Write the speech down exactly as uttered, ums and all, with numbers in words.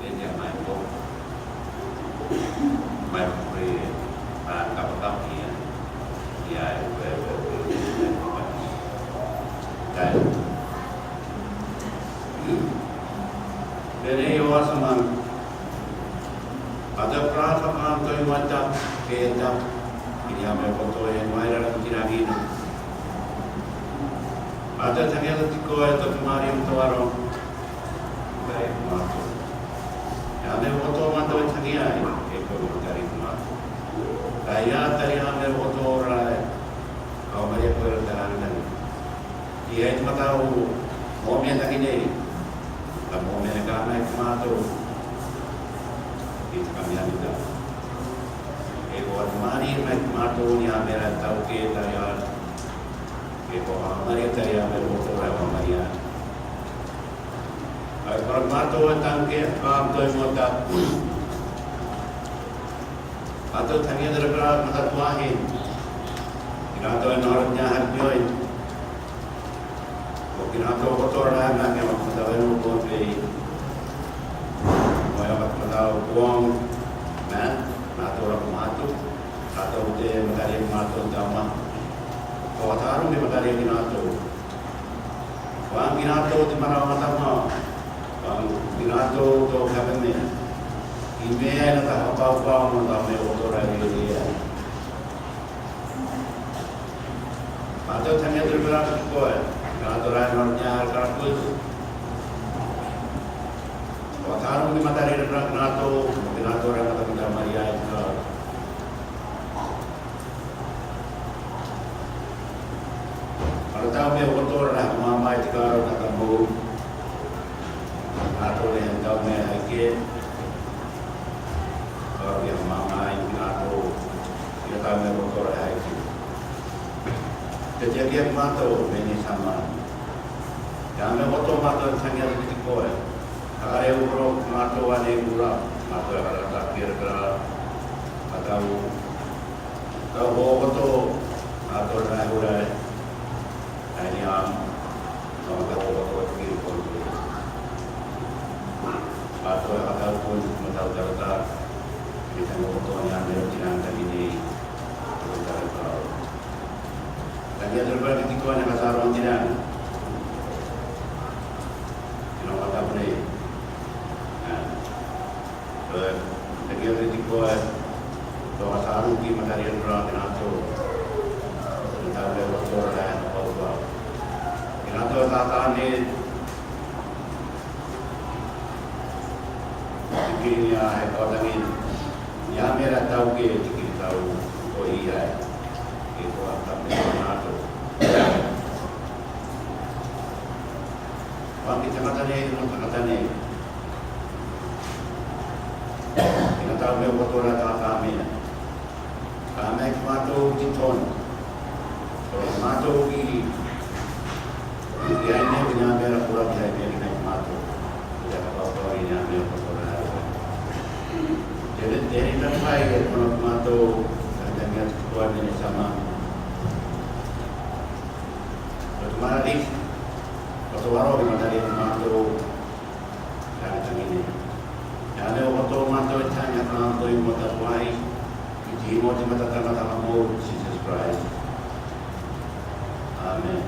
Ia mai ko, mai ko, pwe pahn kapakap ia, ia, pwe, pwe, pwe, pwe, pwe, pwe, Pene iowaseman, ata prata pahn toi mwatak, kehda, ia me koto en wairala kikinaki. Ata tangiada diko e toki mari mtoaro. Baik mwato. Ia me koto mwato tangiai, e ko matarik mwato. Ia tari ia me koto rai, kau mari e ko rai tari. Ia, e mwadau, mwohn me dakinei. Ka mwohn me ka mai mwato. Ih kamianida. E ko mari mai mwato ni a mera tauke tari a. E ko mari tari a me koto rai mari a. Ai pahn mwato e tangke pahn toi mwatak. Ato tangiada ripirap mwatak wahi. Kinato en oarok nia harpioin. Ko kinato koto rai ma ke mwatak mwatak en Pohnpei. Ko ia mwatak mwatak kuong ma, kinato rak mwatak. Kinato de matarie mwatak dahme. Ko atarohng ni matarie kinato. Pahn kinato di mara mwatak ma. Pahn kinato do kabeme. Ih me ia nda kapau pau mwatak me koto rai ia. Ato tangiada ripirap kowe, kinato rai nor nia karakus. Ko atarohng ni matarie ripirap kinato, kinato rai mwatak mwatak mari ia ika. Ato dahme koto rai mamahi tikaro kata mou. Ato le en dahme aike. Kau ia mamahi kinato. Ia dahme koto rai aike. Tetiakiak mwato meni saman. Ia me koto mwato tangiada diko e. Akare ukro mwato ane ura. Mwato akare takir kara. Mwato Kau kokoto, ato rai ura, aini ahmw, kau kokoto kiri konti. Ato akatau kun, matau tarata, ni tang kokoto ni ahmw ero tinan takini, kokoto tarata. Tang ia terpa ni tiko ni kasaron tinan. Ino matau ne. Ia. Pwe, tang ia ritiko e, doh kasarohki matarie ripirap kinato. Kinato e koto rai, koto. Kinato e tatanih. Tikin ia e kodamin. Ia me ira tauke, tikin tau, ko ia. Ih ko ahmw kinato. Wahki tangatane, no tangatane. Kinato me koto rai tatanih. Kame kmato titon. Kmato ki. Ia ine ia me ira pwurehng ia me kmato. Ia kapau ko ia me koto rai. Jadi, jadi nampai ia kmato. Kata ia tuan ini sama. Koto maradik. Koto waro di matarie kmato. Ia me koto mwato tang ia kmato ia mwatak wai. Ih Timoti matatamata mou Sises Krais. Amen.